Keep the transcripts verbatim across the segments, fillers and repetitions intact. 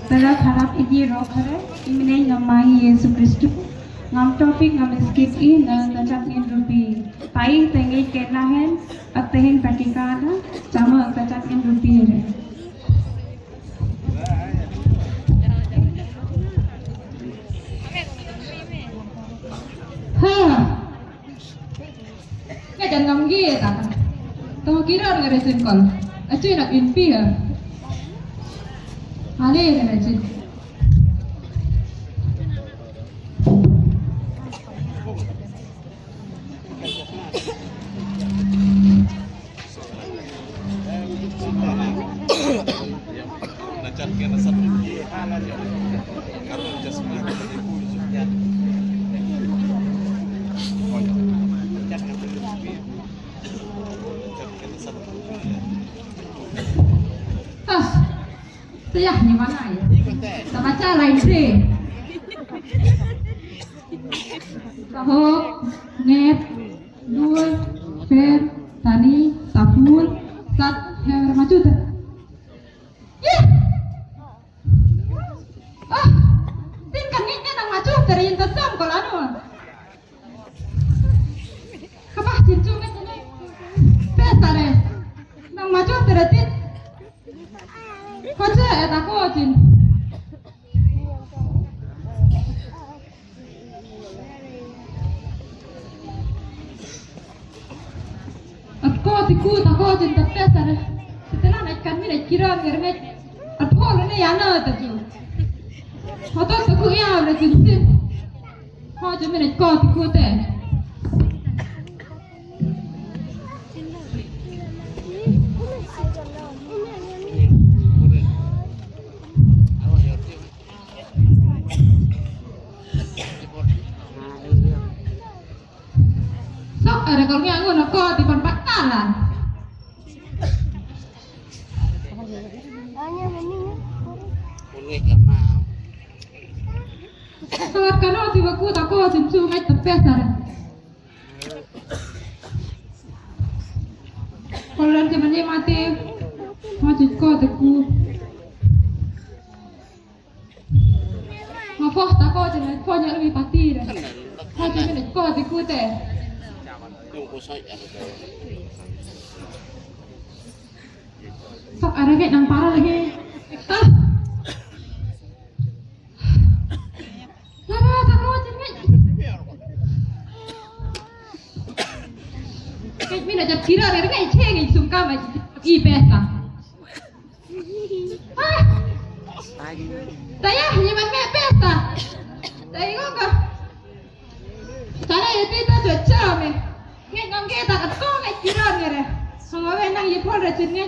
Tara harap iti rokare, iminei ngam Mangi Yesu Kristo. Ngam topic ngam skit i na tachat ngen rupi. Pai tengei kenahen, ak teheng takikana, chama ak tachat ngen rupi re. Ha. Ka jan ngam gi ta. Tong kiran ngare sin kol. Achu na in pi ha. Ale ngare sin. Ah, tayah ni manai. Tama chalai si. Sahok, nget, dul, fen, tani, tapul, sat, her, machuta. Ih! Ah! Tin kan nget nang machuta rin tatam kolano. Kapah chin chu nget nang. Pesta re. Nang machuta re tin. Koche, e tako chin. At ko ti ku ta ko tin ta pesta re. Ti te la na kan mi na kiran ngermet. At ho le ne ya na ta ju. Ho to ta ku ya le tin tin. Ho ju mi na ko ti ku te. Sok, ada kol ngia ngun ako di pan patala. Sangat kano di baku tako sin sungai tepes ada. Kolan te mane mate, mate ko te ku. Mafoh tako te ne, foh ne mi patira. Mate ne ko te ku te. Sok arage nang para lagi. Ah. Nara, tako, jingai. Kait mina jat kira re, ngai cheng i sum kama i pesta. Ah. Taya, ni man me pesta. Taya ko ka. Tara iti ta jo chame. Nge ngam ke ta ka to nge kira nge re. Hanga we nang i phol re chin nge.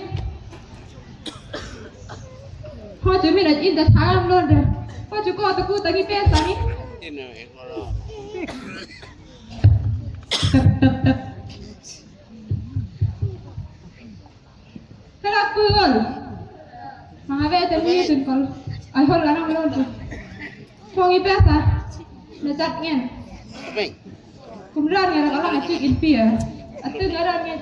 Ho ju mi na in da tharam lon da. Ho ju ko ta ku ta ngi pe ta ni. Tap, tap, tap. Tara ku gol. Manga be ta mi tun kol. Ai hol la nam lon tu. Ko ngi pe ta. Na chat ngen. Kum ran ngen la ka la ngi chin pia. Atu ngi ran ngen.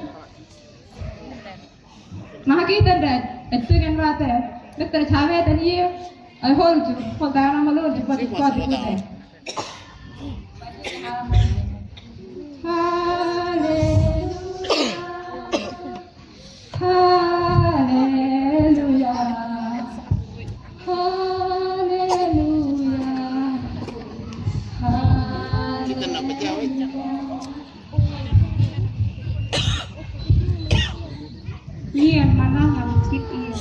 Mahaki tanda, etu ngen rate, Doktor Chave tani, ai hol ju, hol dana malol ju, pati pati pati. Haleluya. Haleluya. Haleluya. Haleluya. Iyan manang am kit iyan.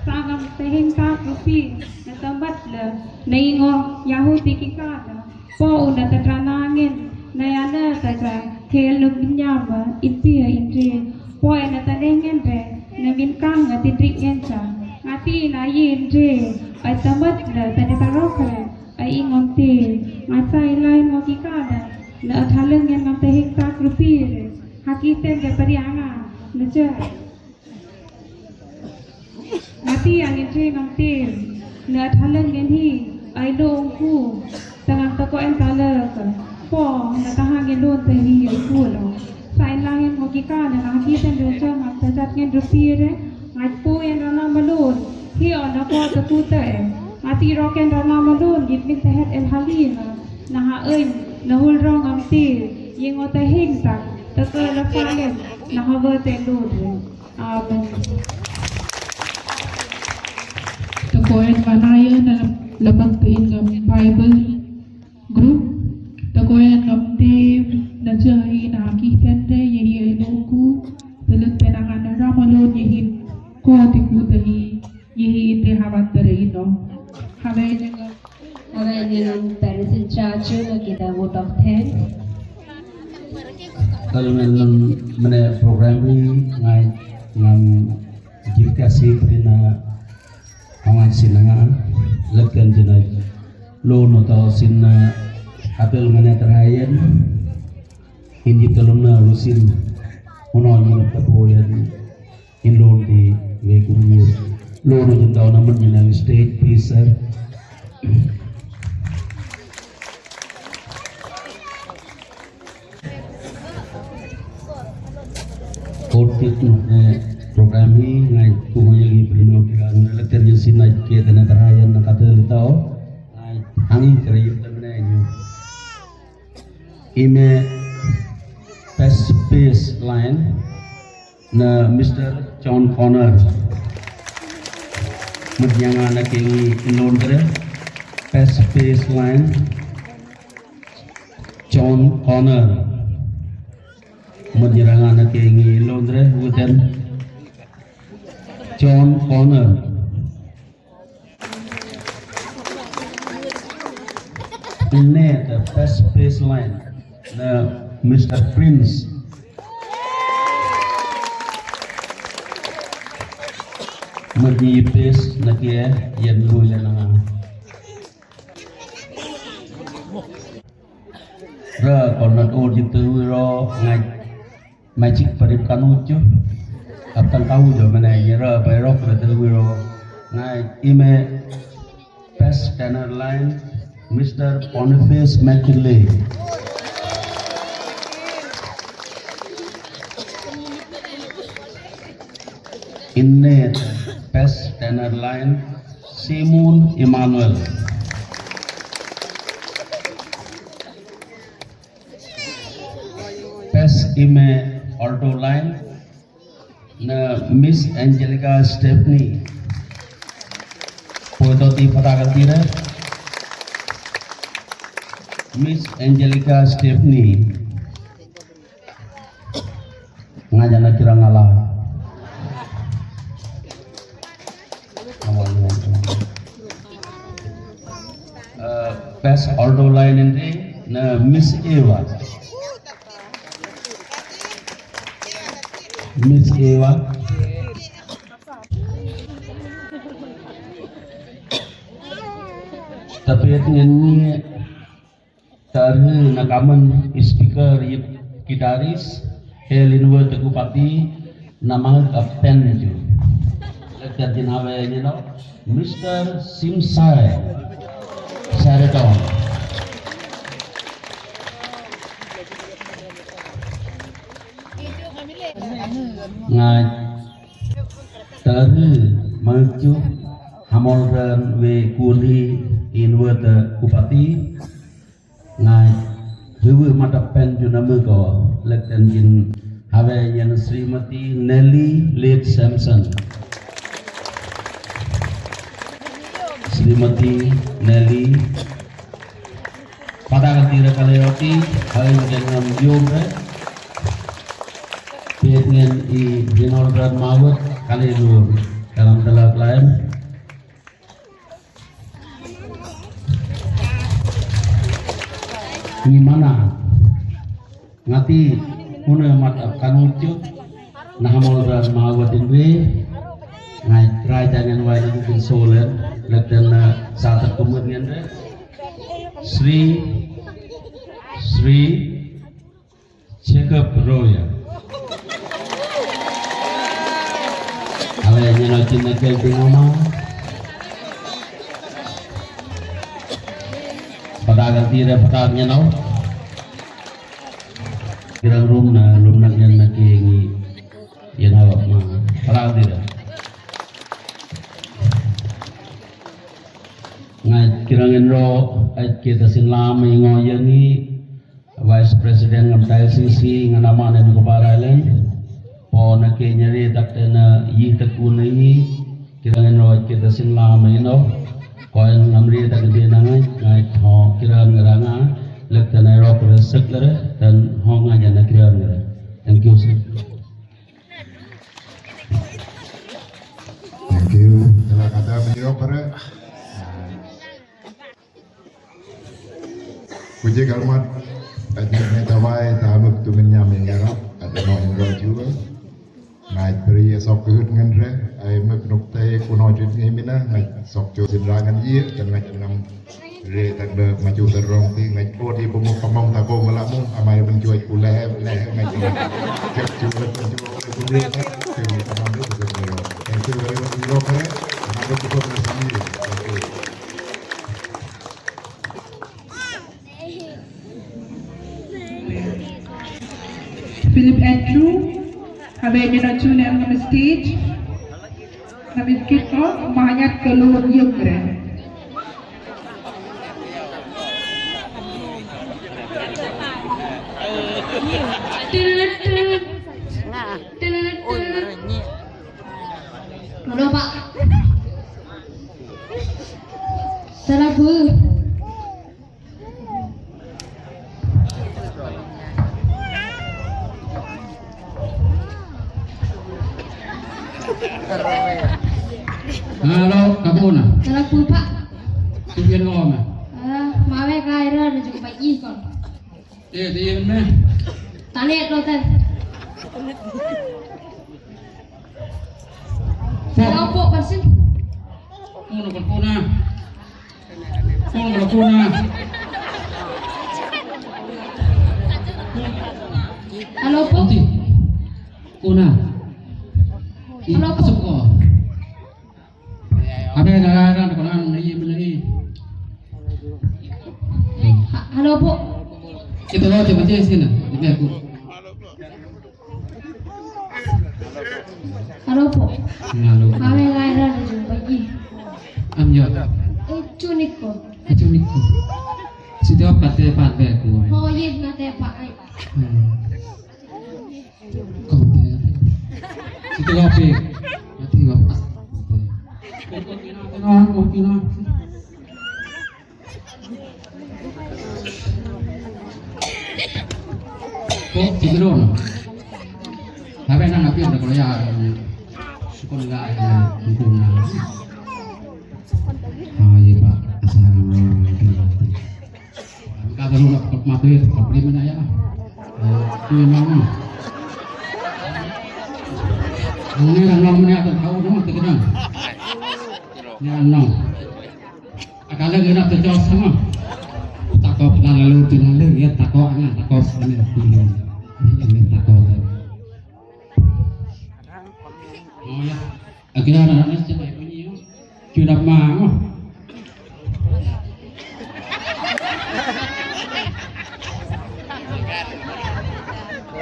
Sangam teheng tak rupi na tambat le na ingo Yahudi kikada. Po una tatrana ngen na yana tatra kel nu minyama inti a inti. Po ena tanengen re na minkang nga tidrik ngen sa. Ngati na yi inti ai tambat le tadi tarok re. Ai ingonte, nga sa ilai mo kikada, na athaleng ngen ngam teheng tak rupi re, hakiten ke parianga, na che. Ngati angin che ngam te, na athaleng ngen hi, ai longku, tangam tako en talek, po, na tahang ngen lon te hi, ai kulo. Sa ilai ngen mo kikada, na hakiten re che ngam tachat ngen rupi re, ngat po en rana malon. Hi o na ko ta kuta e. Mati roken rana malun git min tehet el halina. Na ha oi na hul rong am ti. Ying o ta hing ta. Ta ko la falen. Na ha ba te lud. Amen. Takoyan malaya na lapang tiin ngam Bible group. Takoyan ngam te na jahi na ki tende yehi e loku. Teluk tenangan na ramalon yehi ko tiku tahi yehi te havan tere ino. Haven ngam Amen. Ngam parents in charge na kita vote of thanks. Kalau ngam mene program hi ngai ngam jipka si prina aman sinanga lekan jina lo no tau sinna apel mene terayan in jip talum na lusin unon mene tapoyan. Inlon di we kurir. Lo no jin daw naman jin ang stage, please, sir. Kortik no, eh, program hi ngai kumo yang i prino kira na leter jin sinai ke tena terayan na katel tau. Ngai hangi kira yuk temene nyu. Ime first baseline na Mister John Connor. Madianga na kengi Londre. First baseline John Connor. Madianga na kengi Londre. Wooden John Connor. Inne ta first baseline na Mister Prince. Madi base na ke yan lu ya na. Ra kon nat ur jik tu ro ngai. Magic parip kanu chu. Kaptan kau jo mene yera pairok ra telwiro. Ngai ime best tenor line, Mister Boniface McKinley. Inne best tenor line, Simon Emmanuel. Best ime alto line na Miss Angelica Stephanie. Puedo ti patagal tira. Miss Angelica Stephanie. Ngaja na kira ngala. Eh, best alto line ente na Miss Eva. Miss Eva. Tapet ngen ni Tarhe na kaman speaker yip guitarist, Helen Word Kupati, na mahut a pen ju. Lekar jinawe jino, Mister Simsai Saradon. Ngai tarhe mahut ju hamol ran we kuli in Word Kupati. Ngai, hiwi mata pen ju name ko, lekar jin hawe yen Srimati Nelly Late Samson. Srimati Nelly. Patagal tira kale oti, hawe yen ngam yom re. Pet ngen i hinol ran mawet kale lur. Kalam telak lain. Ni mana ngati una mat ap kanucu na hamol ran mawet inwe ngai trai jangan wai na kukin solen lekar na sata kumut ngen re Sri Sri Jacob Roya. Ale nyeno cina kel di ngoma. Patagal tira patagal nyeno. Kirang rum na lum na ngen na kingi. Yan hawak ma. Patagal tira. Ro, ait keta sin lam i ngo iyan i Vice President ngam Diocese ngam Aman and Nicobar Island. Po na ke nyari tak te na yi tak ku na yi. Kira ngan ro ait keta sin lam i no. Ko en ngam ri tak te na ngai ngai ho kira ngaranga lek te na ro kira sek lere tan ho ngai na kira ngara. Thank you, sir. Thank you. Tala kata menyo kere. Kuji kalmat, ajak ne tawai, tabuk tu menyam yang yarap, ada no inggol juga. Ngai peri sok kehut ngan re, ai mek nuk tai kuno jut ngai mina, ngai sok jo sin rangan ye, dan ngai ngam re tak da maju terong ti, ngai kodi bomo pamong tako malamu, amai menjuai kule, le, ngai kep juga menjuai kule, thank you very much, Bro Kare. Thank you. Philip Andrew, habe nino chune ang stage. Namit kit ko, mahanyat ko lun yukre. Tut, tut. Tut, tut. Halo, Pak. Tara pu. Halo, kapuna. Tara pu, Pak. Tubian ko ma. Ah, mawe kaira na jumpa ikon. Eh, di me. Tane, toten. Hello po, Parsin. Puno, puno. Puno, puno. Hello po. Puno. Hello po. Asup ko. Abe na na na ko na na i na i. Ha-, halo po. Ito lo, coba cek sini. Ini aku. Halo po. Halo. Kami ngai ra na jumpa i. Am yo. Eh, cunik po. Eh, cunik po. Sito pate pat be ku. Oh, ye na te pa ai. Hmm. Kote. Sito kopi. Mati kopi. Kopi na, kopi na. Ko, sito no. Habe na ngapi na ko ya. Sukon ga ya, sukon ga. Ah, ye pa. Asal. Kata lu nak mati, problema na ya. Eh, tu yang mana? Ini yang nama ni ada tahu nama tu kena. Ya, no. Akala kena tu jauh sama. Tako pelala lu tu lalu, ya, tako, ya, tako sana tu. Ini tako. Oh, ya. Akina na na sa mai puni yo. Cuna ma.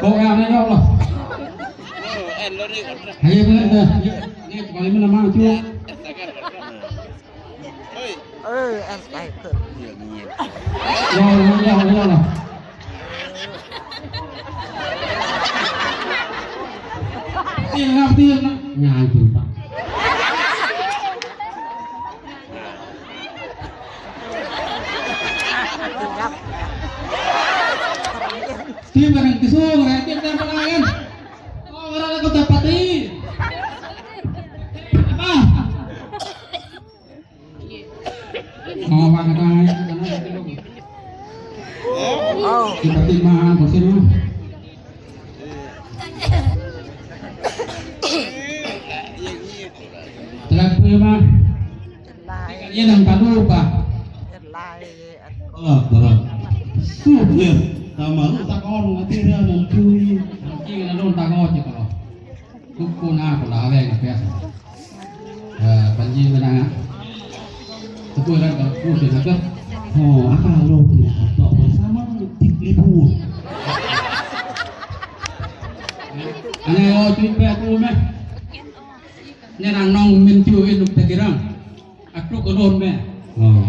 Ko ya na yo lo. Hai, mana dah? Ini kali mana ma tu? Ơ, ăn tay kơ. Lo, lo, lo, lo, lo. Tin ngap, tin ngap. Ngai, tin ngap. Tin ngap. Tin ngap, tin ngap. Oh, orang aku dapat ni. Apa? Oh, wa kata hai, kata hai. Oh. Kita timahan ko sino. Tara pu ma. Iyan ang kalupa. Oh, tara. Super. Tama lu takon ngati ra nang tui. Ang kina lu takon ti ko. Kukuna ko la le pesa. Eh, panji menanga. Tepuran kalau putus na ka. Oh, aka lo tu. Tok bersama tik libur. Ane o tu pe aku me. Nena nong menju inuk tekirang. Aku ko don me. Oh.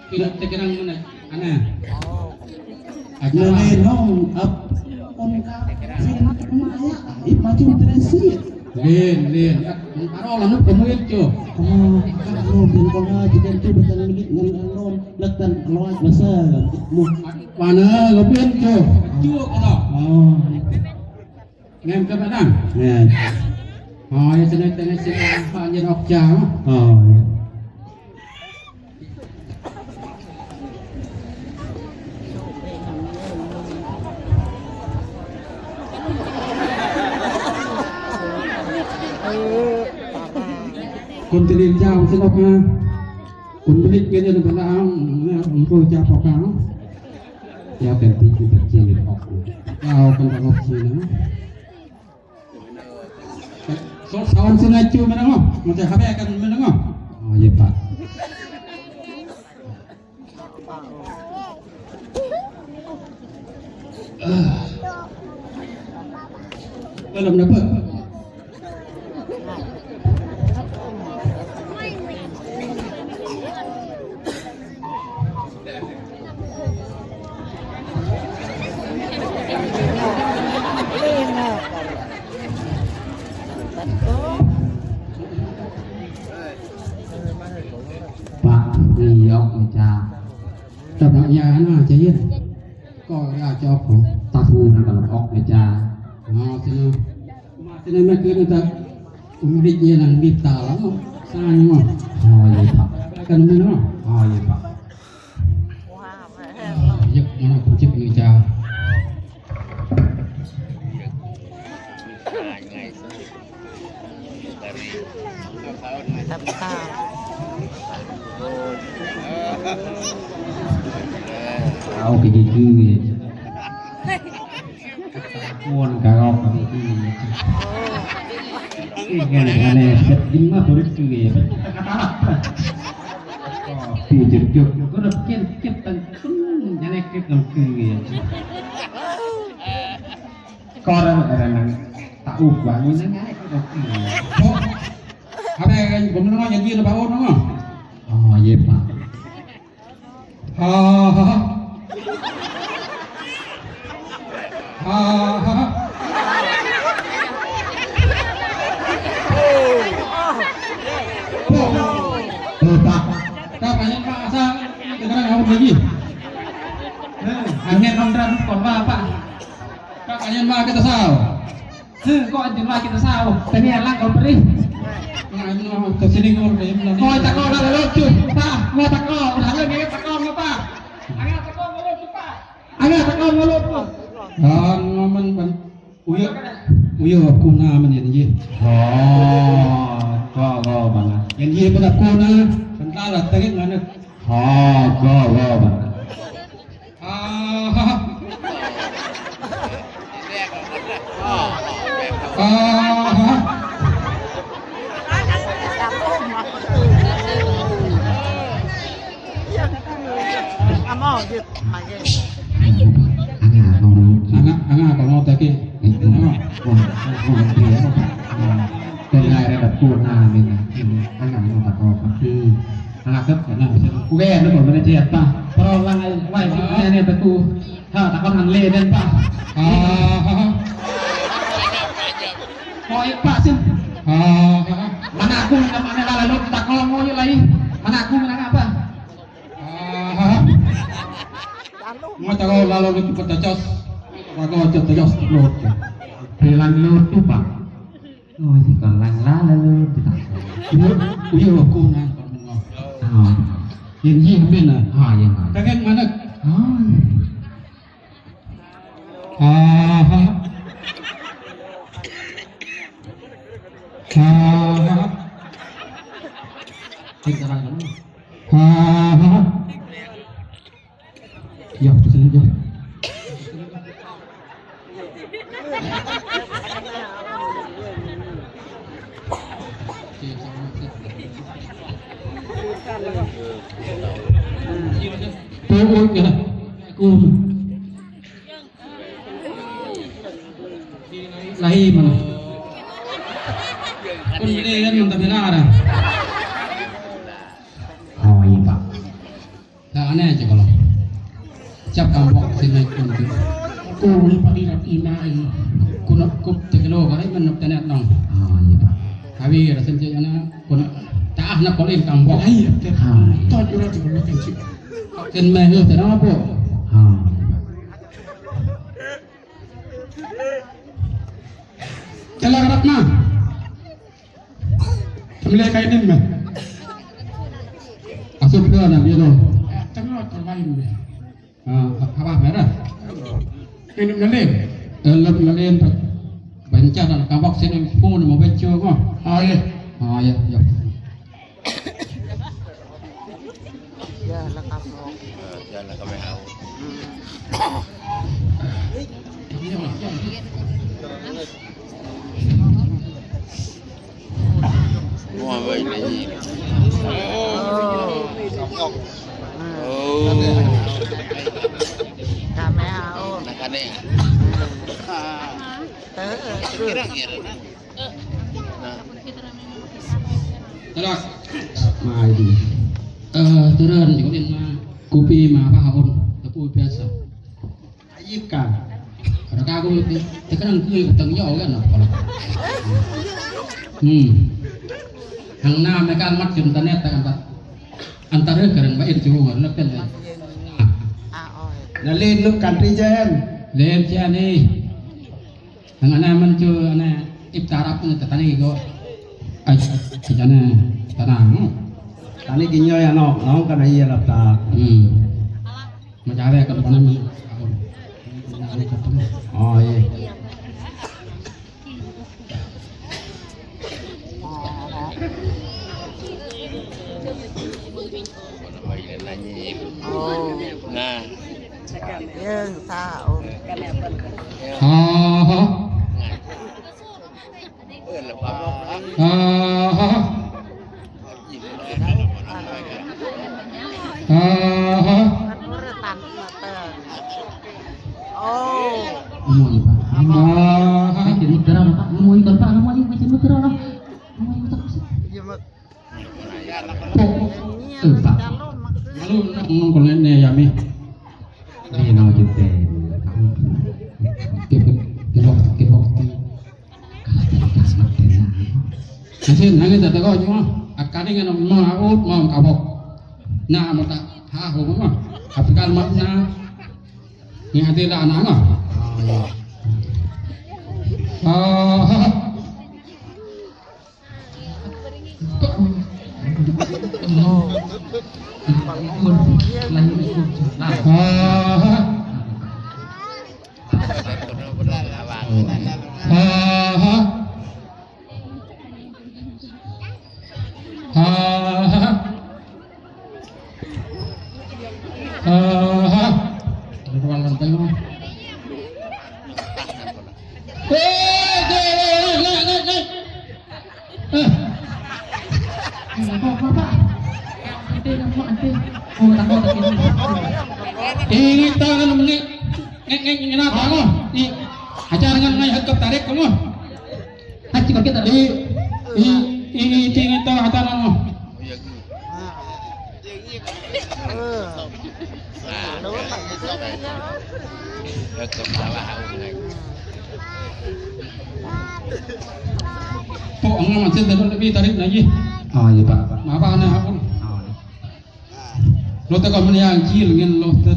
Kina tekenang mana, ana. Aka. Lele no, ap, on ka, sin maya, ip maju tresi. Len, len, ak, aro lanu kamu itu. Oh, ka lo bin ko na, jikan tu betul lagi ngan alon, lekan lo masa, mu. Mana lo bin tu. Tu ko. Oh. Ngem ka ba nang? Ngem. Oh, ya, sene, sene, sene, ha, ya, ok, ja, oh. Oh, ya. Kon tilil ja, sene, ok, ha. Kon tilil, kene, na, na, na, kon ja, ok, ha. Ya, kan tilil, tilil, ok. Ya, ok, kan, ok, sene. So, saun sina cu menang o. Mate habe akan menang o. Oh, iya, Pak. Alam na, Pak. Pak, ni yok ni ca. Tapa ya na ca yen. Ko ya ca ok ko. Tapu na kalau ok ni ca. Na, sina. Ma sina ma kena ta. Umbit ya nang bita la no. Sa ni mo. Oh, iya, Pak. Kan mo no. Oh, iya, Pak. Yep, mana kucip ni ca. Au, kiki kiki. Muôn ka rok ka kiki. Kiki ngane, bet in ma turik kiki, bet. Pi jep jep. Ko na ken ken tan kun, jane ken tan kiki. Ko ra ra nang ta u wa ni nang ai ko. Ko. Abe kan ko nang ya dia na ba o nang. Oh, iya, Pak. Ha, ha, ha. Ha, ha, ha. Pak. Pak, ayan, Pak, asal. Kita kan awak lagi. Eh, ayan, nondra, kon, Pak, Pak. Pak, ayan, Pak, kita sao. He, ko anjun ma kita sao. Tani alang ko pri. Ko tako na lalo tu. Pa, ko tako na lalo, tako na pa. Anga tako na lalo tu pa. Anga tako na lalo tu. An naman ban. Uyo. Uyo, ako naman yan, ye. Oh, ko, ko, bana. Yan, ye, bana ko na. Santala, tagin, mana. Oh, ko, ko, bana. Aha. Aha. Anga, anga, kono taki. Anga, anga, anga, anga, anga, anga, anga, Anga sep, anga sep. Uge, anu ko mene jet pa. Pero lang ai, wai, ne, ne, betu. Ha, takon hang le den pa. Ha, ha, ha. Ko ik pa sin. Ha, ha, ha. Mana aku, mana lalo, takon mo yo lai. Mana aku, mana apa? Ha, ha, ha. Mo takon lalo ni tu pa tajos. Takon tajos, tajos, takon. Pelang lo tu pa. Oi, si ko lang la la lu, kita. Uyo, uyo, ko nang ko nang. Ah. Yang ye mena. Ah, yang mana? Kagen mana? Ah. Ah. Ah. Kita lang. Ah. Yo, sini, yo. Tuud ka. Ku. Lahi mana. Kun beli kan mun tapi lara. Oh, iya, Pak. Ne, cek olo. Cap kambok sini kunti. Ko i padi rap i mai. Kuno kup tekelo kare men nop tenet nong. Ah, iya, Pak. Abi rasen cek ana kuno. Taah na kolin kambok. Ai, iya, tek. Ah, iya. Tot ura cek olo kan cek. Ken me yo tenang apo. Ah, iya, Pak. Tela rap na. Tamle kainin me. Asuk dua na biano. Tengok tu main me. Ah, apa merah? Minum nalin. Elok nalin. Banca dan kabak sini pun mau baca ko. Ah, iya. Ah, iya, iya. Ya, la kamo. Ya, la kamo. Tara. Mai di. Eh, turun, ikutin ma. Kupi ma, apa haun? Tapu biasa. Ayik ka. Ada ka aku, tekan ang kui, tang yo kan, apa? Hmm. Ang na, mekan mat, yung tanet, tang apa? Antara karen ba, itu, na pen. Nalin luk country jen. Len jen ni. Ang ana man cu ana iptarap na tatani ko. Ay, ay, ana tanang. Tani kinyo ya no, no kana iya lapta. Hmm. Macare kan panam. Oh, iya. Oh. Nah. Yang tahu. Aha. Aha. Aha. Aha. Malu, nung, nung, nung, ne, yami. Ni, no, kite. Kibok, kibok. Asin, nangin ta tako, yung, akani nga, no, ma, ut, ma, kabok. Na, mata, ha, ho, ma. Apikal, ma, na. Ni, ati, la, na, ma. Ah, ha, ha. Ingit ta nganu meni, nge, nge, nge, na ta ngo. I, ajar ngan ngai hakap tarik ko ngo. Haci ko kita. I, i, i, i, ingit ta hata na ngo. Po, ang naman sila doon, tarik na, ye. Ah, iya, Pak. Mapa na hapon. Ah, iya. Lo ta ko mani ang kil ngin lo ta.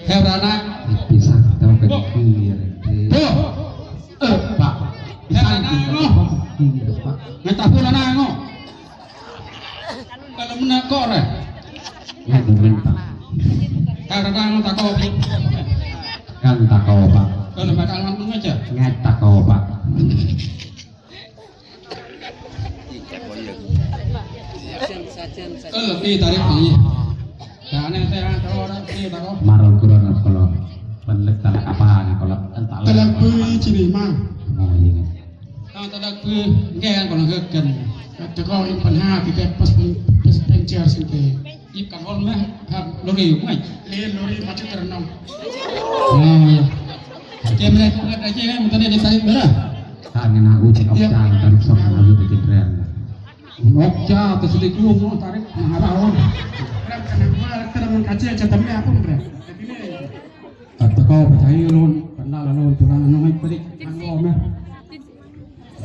Hera na. Pisang ta ko kir. Po. Eh, Pak. Hera na ngo. Ngai ta pula na ngo. Kalau mena ko re. Ngai ta pula. Hera na ngo ta ko. Kan ta ko, Pak. Kalau bakal ngam ngaja. Ngai ta ko, Pak. Eh, pi tarik ni. Marong kuron kolo. Panlek talak apa ni kolo? Talak pi cini ma. Oh, iya. Talak pi ngen kolo heken. Kata ko in panha kita pas pen, pas pencer sinte. Ip kan hol me, ha, lori mai. Le lori maju terenong. Oh, iya. Oke, melihat aja ya, muntah dia tarik bela. Kami na ucik opcang tarik sok na ucik keren. Okja, ta sidi ku mo tarik na haba on. Ata ko pa tayo lon, panlala lon, tulang ano ngai palik, ano me.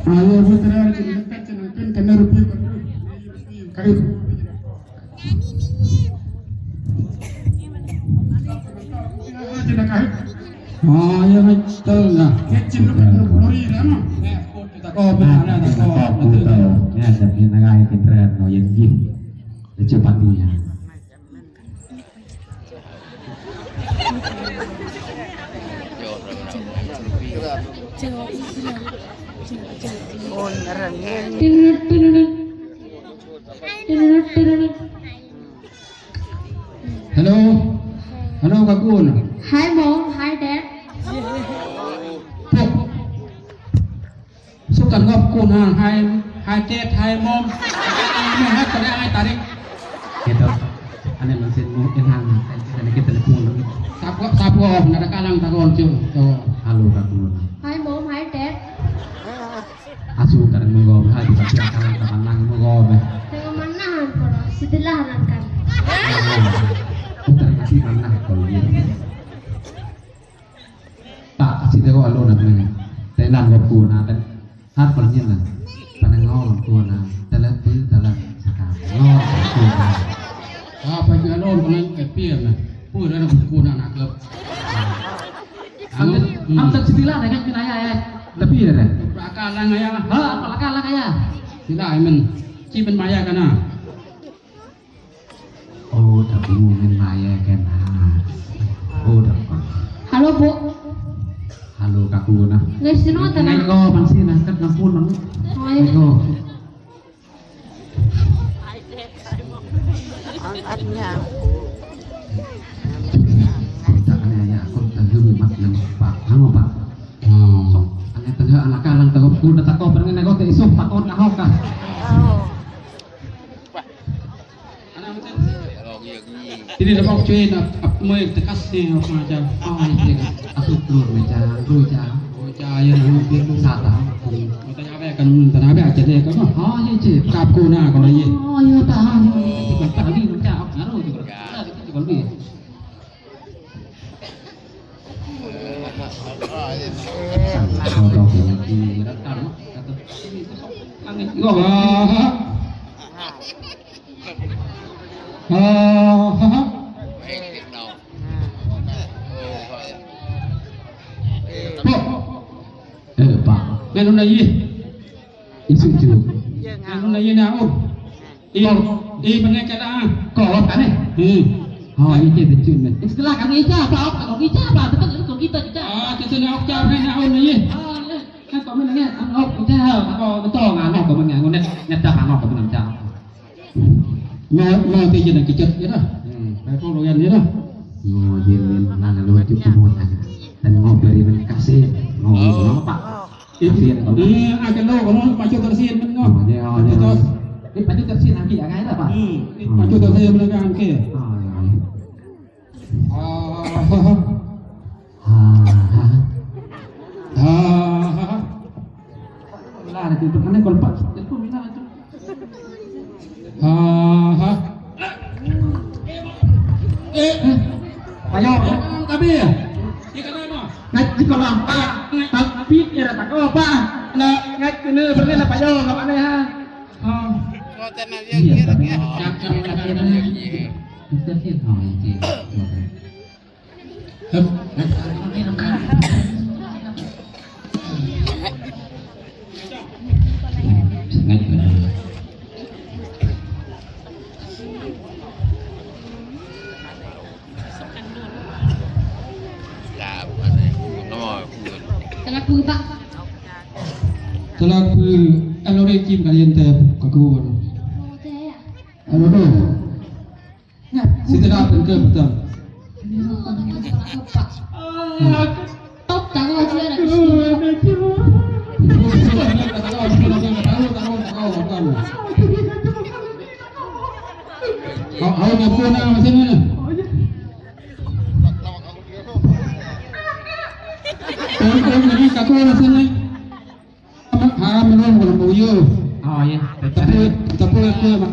Ayo, mo tara, kan kan rupi. Kayo. Hello. Hello, kakun. Hi, Mom. Hi, Dad. Pok. Sukan ngop kuna, hi, hi, Dad, hi, Mom. Hi, hi, tarik. Kita, ane man sen mo, en han, ane kita telepon. Sapu, sapu, oh, nada kalang tagon, jo, jo. Hello, kakun. Hi, Mom. Hi, Dad. Asu, tarik mo go, ha, di pati akal, tarik mo go, be. Tarik mo na han, poro, sidi la han kan. Tarik mo na han, poro. Ta, sidi go alo na, ne. Tarik lang go kuna, tarik. Hat pernyataan. Panangaw lang kuna, tarik pe, tarik saka. Ngaw lang kuna. Ah, pernyataan, pernyataan, eh, pia na. Pura na kuna na klub. Am, am, tak sidi la, dengan kena ya, ya. Tapi ya, ya. Pakalang ya. Ha, pakalang ya. Sila, amen. Cipen maya kana. Oh, tapi mo men maya kana. Oh, dapat. Halo, Bu. Halo, kakuna. Ngai sino tana? Ngai ko, man sina, kat nampun man. Oh, iya. Ngai ko. Ang at niya. Kontak niya, ya, kontak dulu, mat, nama, Pak. Nama, Pak? Hmm. Ang at niya, anak ka lang, tago, kuda, tago, pero ngayon, tago, iso, takot na ako ka. Oo. Tini na bok cuy na ap mo ek tekas ne ok ma ja. Oh, iya, iya. Asuk telur me ja, dua ja. Dua ja, iya, na mo biar lu. Sata. Mata ja be kan mun tana be aja de kan. Oh, iya, iya. Kap ko na ko na iya. Oh, iya, ta. Tadi na ja, ok, ngaru juga. Kita juga lebih. Nganu na iye? Isu ju. Nganu na iye na un. Iye, iye, mane kata. Ko, kane. Hmm. Ha, iye, betul, men. Istilah kami iye apa? Apa kami iye apa? Betul, betul kita, kita. Ah, kita na, kita na, na un iye. Ah, iye. Kan kami na, na, ano, kita, ako, betul, ano, kami na, ano, net, net, ano, kami na, ano. Na, na, tiye na, kita, kita. Hmm. Betul, yan, kita. Oh, iye, men, na, na, lo, cukup, mo, na. Dan mo, beri, men, kasi, mo, mo, pa. Kasi, ano. Eh, aja lo, kono, pacu tersin, men, no. Oh, iye, oh, iye. Pacu tersin. Eh, pacu tersin, angki, angki, apa? Hmm, eh, pacu tersin, men, angki. Oh, iye, iye. Ah, ha, ha. Ha, ha. Ha, ha, ha. Wala na, itu, ano, kolpa. Itu, mina, itu. Ha, ha. Eh, eh. Payo. Tabi. Ika na mo. Ngat di ko lang pa. Tapi ira tako pa. Na ngat kene berne na payo ka pa ne ha. Oh. Iya, tapi. Kita sih, oh, iya. Talak pui, Pak. Talak pui, anu re kim kaliente kakun. Anu re. Sitera pengke betul. Top tango siya na gusto. Aw, aw, na po na, masama na. Aw, aw, na, kako na sana. Haka menong ko na muyo. Oh, iya. Tapue, tapue, tapue, ma.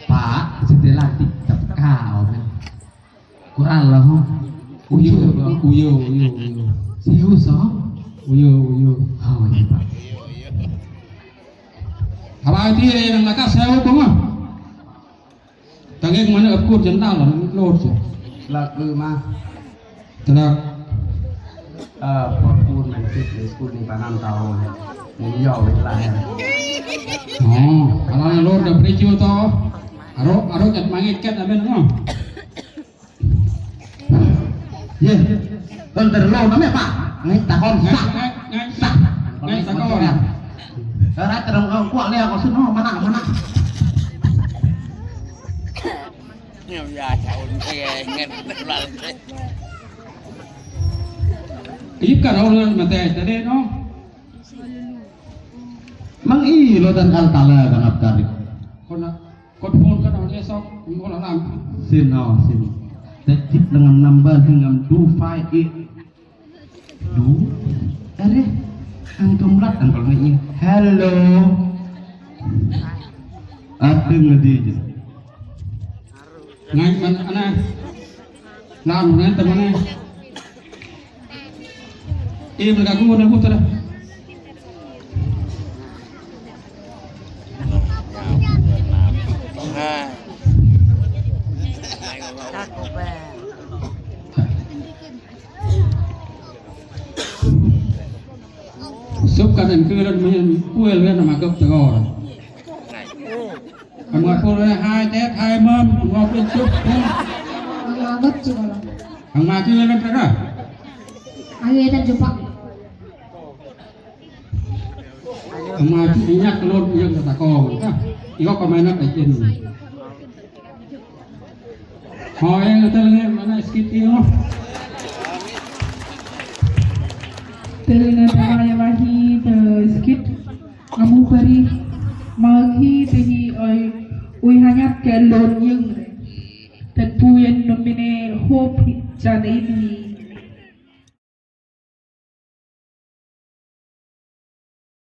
Pa, si te la ti tap ka, oh, men. Kurang lah, oh. Uyo, uyo, uyo, uyo. Serius, oh? Uyo, uyo. Oh, iya, pa. Haba ti, eh, nang lakas, eh, oh, ma. Tangek mane apkur jendal lord se. Lak ma. Telak. Ah, apkur man sit le skul ni panan tao. Ni yau la ya. Oh, kalau lord da precio to. Aro, aro kat mangek kat amen ngo. Ye. Kon terlo na me pa. Ngai takon sa. Ngai, ngai, ngai, sa. Ngai takon. Ora terang kau kuat le ako suno mana, mana. Ip ka rau na mate tade no. Mang i lo dan al tala kan ap tarik. Kona. Kot phone ka dong le sok, ngol alam. Sin, oh, sin. Tejit lengan number lengan two five eight. Two? Are, ang tumlat ang kalau ngai. Hello. Ateng ngadi je. Ngai man ana. Lam ngai teman ai. Im laga ku na putra. Sup katen kulan mayan kuel kan nama gap tegor. Ang mga puro na hai tet, hai mam, ang mga puro sup. Ang mga gap siguro. Ang mga kulan ka. Ang mga tan jupa. Ang mga inyak lord, inyak sa takong. Ikaw kamay na kay Ken. Hoy, ang talangin, mana skit iyo. Talangin, talangin, mahi, skit. Amu pari, mahi, tahi, oy, uy, hanyat ke lord yung. Tan puyan nomine hope jana ini.